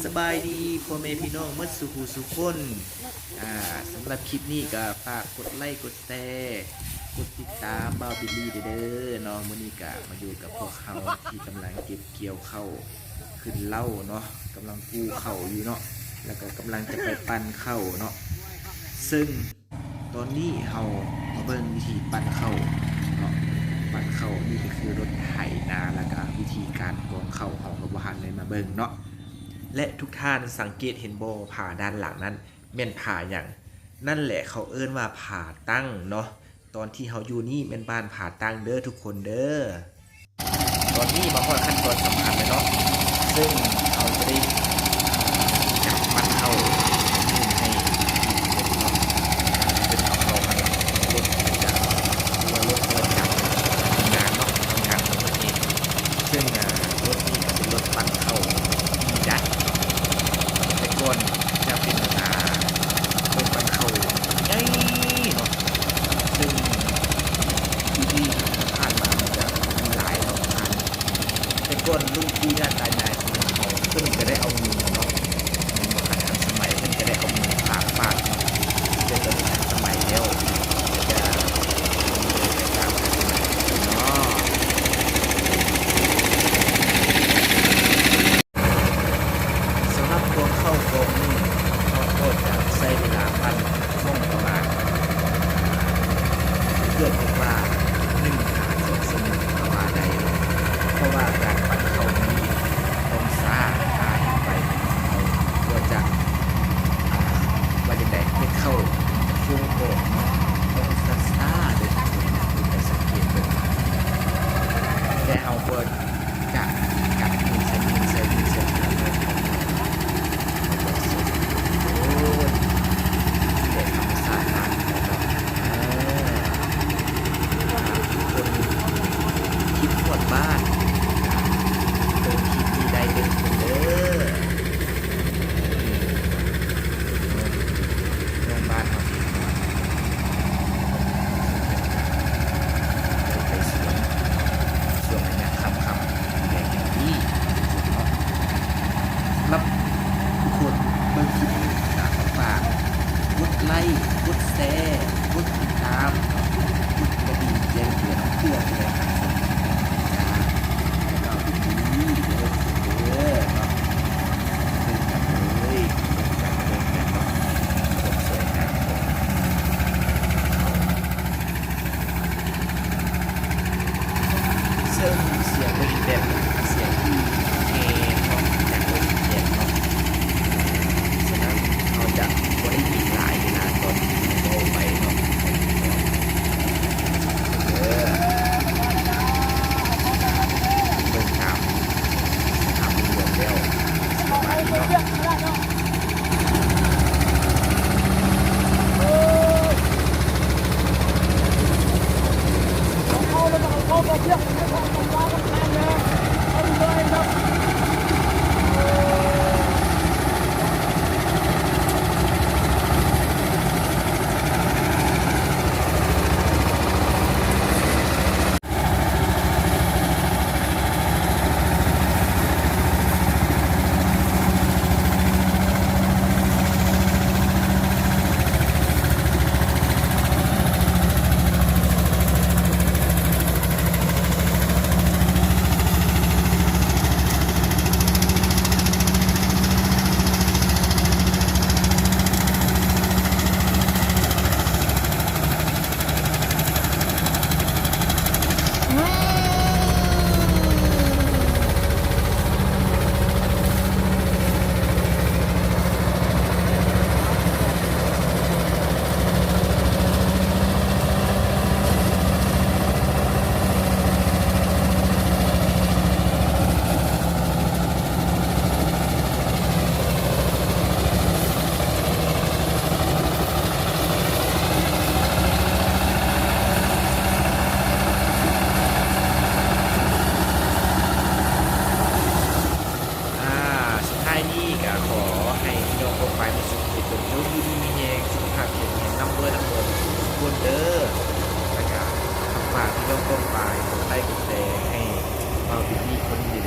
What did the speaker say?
ສະບາຍດີພໍ່ແມ່ພີ່ນ້ອງໝົດສູ່ຜູ້ສູ່ຄົນ. ອ່າ ສຳລັບຄລິບນີ້ກໍຝາກກົດໄລ ກົດແຊ ກົດຕິດຕາມບ່າວບິລລີເດີເນາະ. ມື້ນີ້ກໍມາຢູ່ກັບພວກເຮົາທີ່ກຳລັງເກັບກ່ຽວເຂົ້າຂຶ້ນເລົ້າເນາະ, ກຳລັງກູ້ເຂົ້າຢູ່ເນາະ ແລ້ວກໍກຳລັງຈະໄປປັ່ນເຂົ້າເນາະ. ເຊິ່ງຕອນນີ້ເຮົາມາເບິ່ງວິທີປັ່ນເຂົ້າເນາະ, ປັ່ນເຂົ້ານີ້ກໍຄືລົດໄຖນາ ແລ້ວກໍວິທີການກອງເຂົ້າເຮົາກໍບໍ່ທັນໄດ້ມາເບິ່ງເນາະ. ແລະ ທຸກທ່ານສັງເກດເຫັນບໍ່ ຜາດ້ານຫຼັງນັ້ນແມ່ນຜາຫຍັງ? ນັ້ນແຫຼະເຂົາເອີ້ນວ່າຜາຕັ້ງເນາະ. ຕອນທີ່ເຮົາຢູ່ນີ້ແມ່ນບ້ານຜາຕັ້ງເດີທຸກຄົນເດີ. ຕອນນີ້ມາຮອດຂັ້ນຕອນສຳຄັນແລ້ວເນາະ, ເຊິ່ງເຮົາຈະໄດ້ຈັບມັດເຂົ້າໃຫ້ດີເນາະ. ເປັນເອົາເຂົ້າຫັ້ນລະ ລົດຈະ ຫຼືວ່າລົດ ລົດຈັກທຳງານເນາະ, ທຳງານຂອງເພິ່ນເອງ. ເຊິ່ງ ອ່າ ລົດນີ້ກໍເປັນລົດປັ່ນເຂົ້າດີດັດເນາະ, ແຕ່ກ່ອນຈະເປັນ ອ່າ ລົດປັ່ນເຂົ້າໃຫຍ່ເນາະ, ເຊິ່ງປີທີ່ຜ່ານມາມັນຈະມີຫຼາຍເນາະ. ອ່າ ແຕ່ກ່ອນລຸງປູ່ຍ່າຕາຍາຍຂອງເຮົາ ເພິ່ນຈະໄດ້ເອົາມືເນາະ, ບໍ່ທັນທັນສະໄໝ ເພິ່ນຈະໄດ້ເອົາມືພາກປາດເນາະ, ແຕ່ຕອນນີ້ທັນສະໄໝແລ້ວ ຈະ ເນາະ. ສຳລັບກອງເຂົ້າກອງໜຶ່ງເນາະ ກໍຈະໃຊ້ເວລາປັ່ນຊ່ວງປະມານ ເກືອບເປັນວ່າໜຶ່ງຫາສອງຊົ່ວໂມງກໍວ່າໄດ້ເນາະ, ເພາະວ່າການປັ່ນເຂົ້ານີ້ຕ້ອງຊ້າຫຼາຍໄປ, ເຮົາກໍຈະ ອ່າ ວ່າຈັ່ງໃດ ເຮັດເຂົ້າຄົງອອກເນາະ ຕ້ອງຊ້າໆເດີທຸກຄົນ, ໄປສັງເກດເບິ່ງ ແຕ່ເຮົາກໍ ກະກັດມືໃສ່ມືໃສ່ມືໃສ່ມືເລີຍ ໂອ້ຍ ແບບທຳມະຊາດບ້ານເຮົາເນາະ. ເອີ ຖ້າທຸກຄົນຄິດຮອດບ້ານ ກະເບິ່ງຄລິບນີ້ໄດ້ເດີທຸກຄົນເດີ. ເອີ ນ້ອງບ້ານເຮົາເອງເນາະ ໄດ້ໄປສວນ ຊ່ວງໄລຍະຄ່ຳໆ ແດດຍັງດີເນາະ. ສຳລັບທຸກຄົນເບິ່ງຄລິບນີ້ ກໍຝາກກົດໄລ ກົດແຊ ກົດຕິດຕາມ ກົດກະດິ່ງແຈ້ງເຕືອນ ເພື່ອຈະໄດ້ຮັບຊົມຄລິບໜ້າ ແລ້ວກໍດີໆເດີເດີເນາະ. ເບິ່ງກັນເລີຍ ເບິ່ງກັນ ເບິ່ງກັນເນາະ ຄວາມສວຍງາມຂອງ ເຊິ່ງສຽງລົດອີແຕນ ເປັນສຽງທີ່ແຮງເນາະ ຈາກລົດອີແຕນເນາະ. ສະນັ້ນເຮົາຈະບໍ່ໄດ້ຍິນຫຼາຍເວລາຕອນທີ່ເວົ້າໄປເນາະ ເດີ. ເບິ່ງຕາມສະພາບໂດຍລວມແລ້ວ ປະມານນີ້ເນາະ. ອ່າ ສຸດທ້າຍນີ້ກໍຂໍໃຫ້ພີ່ນ້ອງປ້ອງປາຍໝົດສູ່ທຸກຄົນ ຈົ່ງຢູ່ດີມີແຮງ ສຸຂະພາບແຂງແຮງ ລ່ຳລວຍ ລ່ຳລວຍໝົດສູ່ທຸກຄົນເດີ. ແລ້ວກໍຝາກພີ່ນ້ອງປ້ອງປາຍກົດໄລກົດແຊໃຫ້ບ່າວບິລລີຄົນນີ້ເດີ